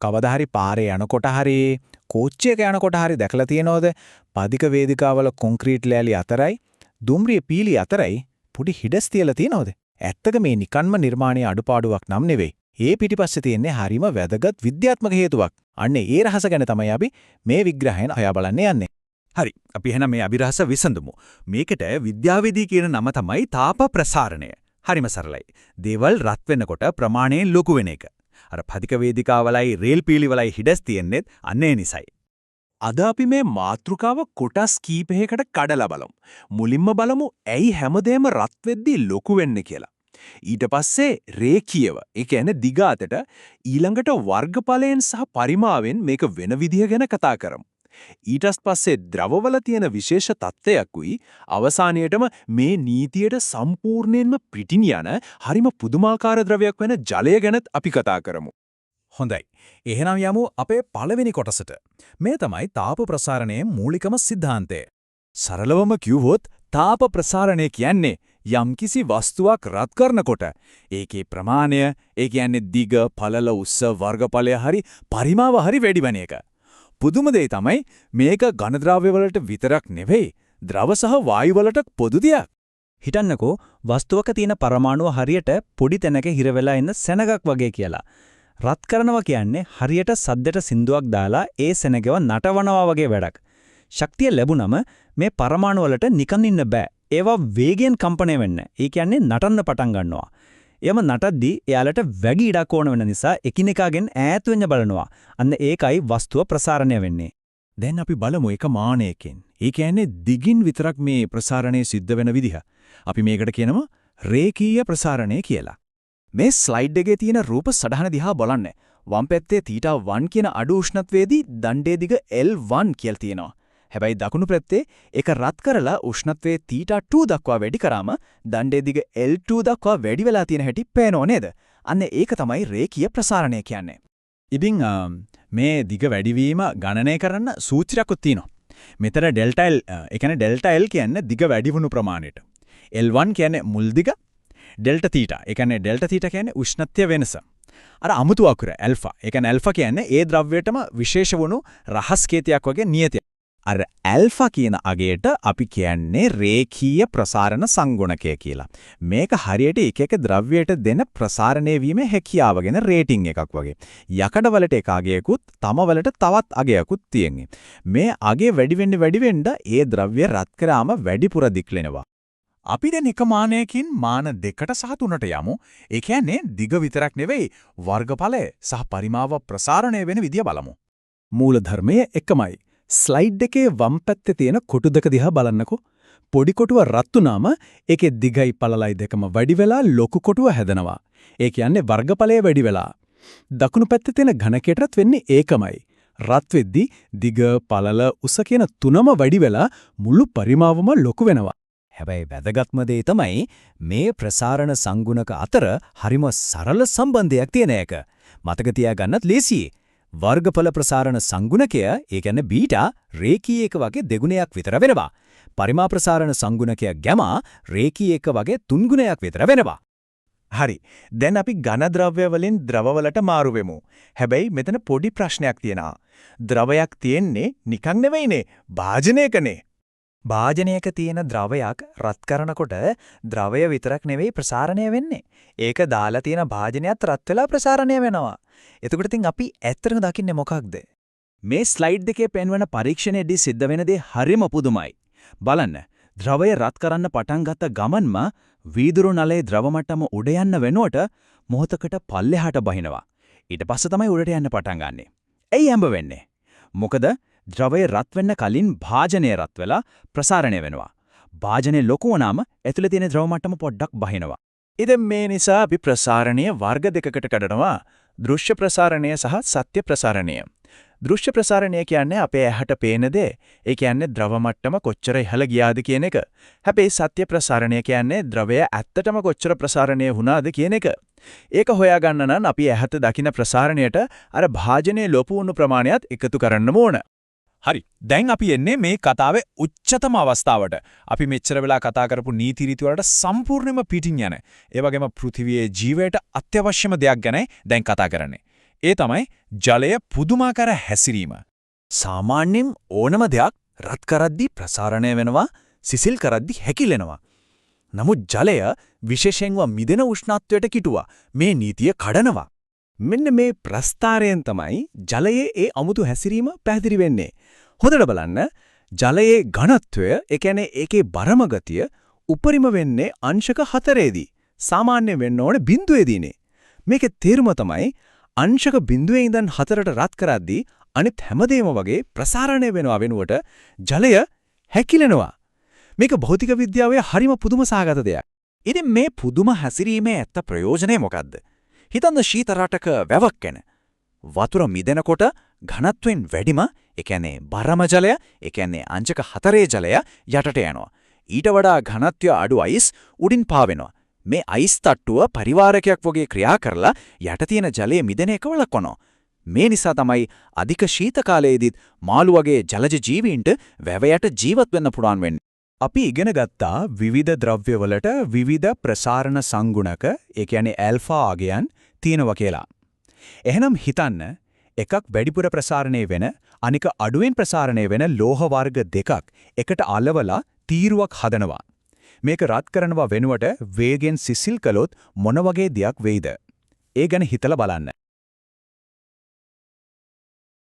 කවදා හරි පාරේ යනකොට හරි කෝච්චියක යනකොට හරි දැකලා තියෙනවද පදික වේදිකාවල කොන්ක්‍රීට් ලෑලි අතරයි දුම්රිය පීලි අතරයි පොඩි හිඩස් තියලා තියෙනවද? ඇත්තක මේ නිකන්ම නිර්මාණයේ අඩුපාඩුවක් නම් නෙවෙයි. ඒ පිටිපස්සේ තියෙන්නේ හරිම වැදගත් විද්‍යාත්මක හේතුවක්. අන්න ඒ රහස ගැන තමයි අපි මේ විග්‍රහයෙන් හොයා බලන්න යන්නේ. හරි. අපි එහෙනම් මේ අභිරහස විසඳමු. මේකට විද්‍යාවේදී කියන නම තමයි තාප ප්‍රසාරණය. හරිම සරලයි. දේවල් රත් වෙනකොට ප්‍රමාණයෙන් ලොකු වෙන එක. අර පදික වේදිකාවලයි රේල් පීලිවලයි හිඩස් තියෙන්නේත් අන්න ඒ නිසයි. අද අපි මේ මාතෘකාව කොටස් කීපයකට කඩලා බලමු. මුලින්ම බලමු ඇයි හැමදේම රත් වෙද්දී ලොකු වෙන්නේ කියලා. ඊට පස්සේ රේඛීයව, ඒ කියන්නේ දිග අතට ඊළඟට වර්ගඵලයෙන් සහ පරිමාවෙන් මේක වෙන විදිහ ගැන කතා කරමු. ඊටස් පස්සේ ද්‍රවවල තියෙන විශේෂ තත්ත්වයක්ුයි අවසානයේටම මේ නීතියට සම්පූර්ණයෙන්ම පිටින් යන හරිම පුදුමාකාර ද්‍රවයක් වෙන ජලය ගැනත් අපි කතා කරමු. හොඳයි. එහෙනම් යමු අපේ පළවෙනි කොටසට. මේ තමයි තාප ප්‍රසාරණයේ මූලිකම සිද්ධාන්තය. සරලවම කිව්වොත් තාප ප්‍රසාරණය කියන්නේ යම්කිසි වස්තුවක් රත් කරනකොට ඒකේ ප්‍රමාණය, ඒ කියන්නේ දිග, පළල, උස්ස, වර්ගඵලය හරි පරිමාව හරි වැඩි වෙන එක. පුදුම දේ තමයි මේක ඝන ද්‍රව්‍ය වලට විතරක් නෙවෙයි, ද්‍රව සහ වායු වලට පොදු දෙයක්. හිතන්නකෝ වස්තුවක තියෙන පරමාණුව හරියට පොඩි තැනක හිර වෙලා ඉන්න සෙනගක් වගේ කියලා. රත් කරනවා කියන්නේ හරියට සද්දෙට සින්දුවක් දාලා ඒ සෙනගව නටවනවා වගේ වැඩක්. ශක්තිය ලැබුණම මේ පරමාණු වලට නිකන් ඉන්න බෑ. ඒවා වේගයෙන් කම්පණය වෙන්න. ඒ කියන්නේ නටන්න පටන් ගන්නවා. එයම නටද්දි එයාලට වැඩි ඉඩක් ඕන වෙන නිසා එකිනෙකාගෙන් ඈත් වෙන්න බලනවා. අන්න ඒකයි වස්තුව ප්‍රසාරණය වෙන්නේ. දැන් අපි බලමු එක මානයකින්. ඒ කියන්නේ දිගින් විතරක් මේ ප්‍රසාරණය සිද්ධ වෙන විදිහ. අපි මේකට කියනවා රේඛීය ප්‍රසාරණය කියලා. මේ ස්ලයිඩ් එකේ තියෙන රූප සටහන දිහා බලන්න. වම් පැත්තේ තීටා 1 කියන අඩු උෂ්ණත්වයේදී දණ්ඩේ දිග L1 කියලා තියෙනවා. හැබැයි දකුණු පැත්තේ ඒක රත් කරලා උෂ්ණත්වයේ තීටා 2 දක්වා වැඩි කරාම දණ්ඩේ දිග L2 දක්වා වැඩි වෙලා තියෙන හැටි පේනව නේද? අන්න ඒක තමයි රේඛීය ප්‍රසාරණය කියන්නේ. ඉතින් මේ දිග වැඩිවීම ගණනය කරන්න සූත්‍රයක්ත් තියෙනවා. මෙතන ඩෙල්ටා L, ඒ කියන්නේ ඩෙල්ටා L කියන්නේ දිග වැඩි වුණු ප්‍රමාණයට. L1 කියන්නේ මුල් දිග, ඩෙල්ටා තීටා, ඒ කියන්නේ ඩෙල්ටා තීටා කියන්නේ උෂ්ණත්වය වෙනස. අර අමුතු අකුර ඇල්ෆා, ඒ කියන්නේ ඇල්ෆා කියන්නේ ඒ ද්‍රව්‍යයටම විශේෂ වුණු රහස් කේතයක් වගේ නියතයක්. අර ඇල්ෆා කියන අගයට අපි කියන්නේ රේඛීය ප්‍රසාරණ සංගුණකය කියලා. මේක හරියට එක එක ද්‍රව්‍යයට දෙන ප්‍රසාරණය වීමේ හැකියාව ගැන රේටිං එකක් වගේ. යකඩ වලට එක අගයකුත් තම වලට තවත් අගයකුත් තියෙන්නේ. මේ අගය වැඩි වෙන්න වැඩි වෙන්න ඒ ද්‍රව්‍ය රත් කරාම වැඩිපුර දික්ලෙනවා. අපි දැන් එක මානයකින් මාන දෙකට සහ තුනට යමු. ඒ කියන්නේ දිග විතරක් නෙවෙයි, වර්ගඵලය සහ පරිමාව ප්‍රසාරණය වෙන විදිය බලමු. මූල ධර්මය එකමයි. ස්ලයිඩ් එකේ වම් පැත්තේ තියෙන කොටු දෙක දිහා බලන්නකෝ. පොඩි කොටුව රත් වුනාම ඒකේ දිගයි පළලයි දෙකම වැඩි වෙලා ලොකු කොටුව හැදෙනවා. ඒ කියන්නේ වර්ගඵලය වැඩි වෙලා. දකුණු පැත්තේ තියෙන ඝනකයටත් වෙන්නේ ඒකමයි. රත් වෙද්දි දිග, පළල, උස කියන තුනම වැඩි වෙලා මුළු පරිමාවම ලොකු වෙනවා. හැබැයි වැදගත්ම දේ තමයි මේ ප්‍රසාරණ සංගුණක අතර හරිම සරල සම්බන්ධයක් තියෙන එක. මතක තියාගන්නත් ලේසියි. වර්ගඵල ප්‍රසාරණ සංගුණකය, ඒ කියන්නේ බීටා, රේඛීය එක වගේ දෙගුණයක් විතර වෙනවා. පරිමා ප්‍රසාරණ සංගුණකය ගැමා රේඛීය එක වගේ තුන් ගුණයක් විතර වෙනවා. හරි. දැන් අපි ඝන ද්‍රව්‍ය වලින් ද්‍රව වලට මාරු වෙමු. හැබැයි මෙතන පොඩි ප්‍රශ්නයක් තියෙනවා. ද්‍රවයක් තියෙන්නේ නිකන් නෙවෙයිනේ, භාජනයකනේ. භාජනයක තියෙන ද්‍රවයක් රත් කරනකොට ද්‍රවය විතරක් නෙවෙයි ප්‍රසාරණය වෙන්නේ. ඒක දාලා තියෙන භාජනයත් රත් වෙලා ප්‍රසාරණය වෙනවා. එතකොට ඉතින් අපි ඇත්තටම දකින්නේ මොකක්ද? මේ ස්ලයිඩ් එකේ පෙන්වන පරීක්ෂණයේදී සිද්ධ වෙන දේ හරිම පුදුමයි. බලන්න, ද්‍රවය රත් කරන්න පටන් ගත්ත ගමන්ම වීදුරු නලයේ ද්‍රව මට්ටම උඩ යන්න වෙනුවට මොහොතකට පල්ලෙහාට බහිනවා. ඊට පස්සේ තමයි උඩට යන්න පටන් ගන්නෙ. ඇයි එහෙම වෙන්නේ? මොකද ද්‍රවය රත් වෙන්න කලින් භාජනය රත් වෙලා ප්‍රසාරණය වෙනවා. භාජනය ලොකු වුණාම ඇතුලේ තියෙන ද්‍රව මට්ටම පොඩ්ඩක් බහිනවා. ඉතින් මේ නිසා අපි ප්‍රසාරණය වර්ග දෙකකට කඩනවා. දෘශ්‍ය ප්‍රසාරණය සහ සත්‍ය ප්‍රසාරණය. දෘශ්‍ය ප්‍රසාරණය කියන්නේ අපේ ඇහැට පේන දේ. ඒ කියන්නේ ද්‍රව මට්ටම කොච්චර ඉහළ ගියාද කියන එක. හැබැයි සත්‍ය ප්‍රසාරණය කියන්නේ ද්‍රවය ඇත්තටම කොච්චර ප්‍රසාරණය වුණාද කියන එක. ඒක හොයාගන්න නම් අපි ඇහැට දකින ප්‍රසාරණයට අර භාජනයේ ලොපු වුණු ප්‍රමාණයත් එකතු කරන්න ඕන. හරි. දැන් අපි එන්නේ මේ කතාවේ උච්චතම අවස්ථාවට. අපි මෙච්චර වෙලා කතා කරපු නීති රීති වලට සම්පූර්ණයෙන්ම පිටින් යන, ඒ වගේම පෘථිවියේ ජීවයට අත්‍යවශ්‍යම දෙයක් ගැනයි දැන් කතා කරන්නේ. ඒ තමයි ජලය පුදුමාකාර හැසිරීම. සාමාන්‍යයෙන් ඕනම දෙයක් රත් කරද්දී ප්‍රසාරණය වෙනවා, සිසිල් කරද්දී හැකිලෙනවා. නමුත් ජලය විශේෂයෙන්ම මිදෙන උෂ්ණත්වයට කිටුවා මේ නීතිය කඩනවා. මෙන්න මේ ප්‍රස්ථාරයෙන් තමයි ජලයේ ඒ අමුතු හැසිරීම පැහැදිලි වෙන්නේ. හොඳට බලන්න ජලයේ ඝනත්වය, ඒ කියන්නේ ඒකේ බරම ගතිය උපරිම වෙන්නේ අංශක 4ේදී. සාමාන්‍ය වෙන්න ඕනේ බිඳුවේදීනේ. මේකේ තේරුම තමයි අංශක බිඳුවේ ඉඳන් 4ට රත් කරද්දී අනිත් හැමදේම වගේ ප්‍රසාරණය වෙනවා වෙනුවට ජලය හැකිලෙනවා. මේක භෞතික විද්‍යාවේ හරිම පුදුම සහගත දෙයක්. ඉතින් මේ පුදුම හැසිරීමේ ඇත්ත ප්‍රයෝජනය මොකද්ද? හිතන්න ශීත රටක වැවක් ගැන. වතුර මිදෙනකොට ඝනත්වයෙන් වැඩිම, ඒ කියන්නේ බරම ජලය, ඒ කියන්නේ අංශක 4 ජලය යටට යනවා. ඊට වඩා ඝනත්වය අඩු අයිස් උඩින් පාවෙනවා. මේ අයිස් තට්ටුව පරිවාරකයක් වගේ ක්‍රියා කරලා යට තියෙන ජලය මිදෙන එක වළක්වනවා. මේ නිසා තමයි අධික ශීත කාලයේදීත් මාළු වගේ ජලජ ජීවීන්ට වැව යට ජීවත් වෙන්න පුළුවන් වෙන්නේ. අපි ඉගෙන ගත්තා විවිධ ද්‍රව්‍යවලට විවිධ ප්‍රසාරණ සංගුණක, ඒ කියන්නේ ඇල්ෆා අගයන් තියෙනවා කියලා. එහෙනම් හිතන්න එකක් වැඩිපුර ප්‍රසාරණය වෙන අනික අඩුවෙන් ප්‍රසාරණය වෙන ලෝහ වර්ග දෙකක් එකට අලවලා තීරුවක් හදනවා. මේක රත් කරනවා වෙනුවට වේගෙන් සිසිල් කළොත් මොන වගේ දෙයක් වෙයිද? ඒ ගැන හිතලා බලන්න.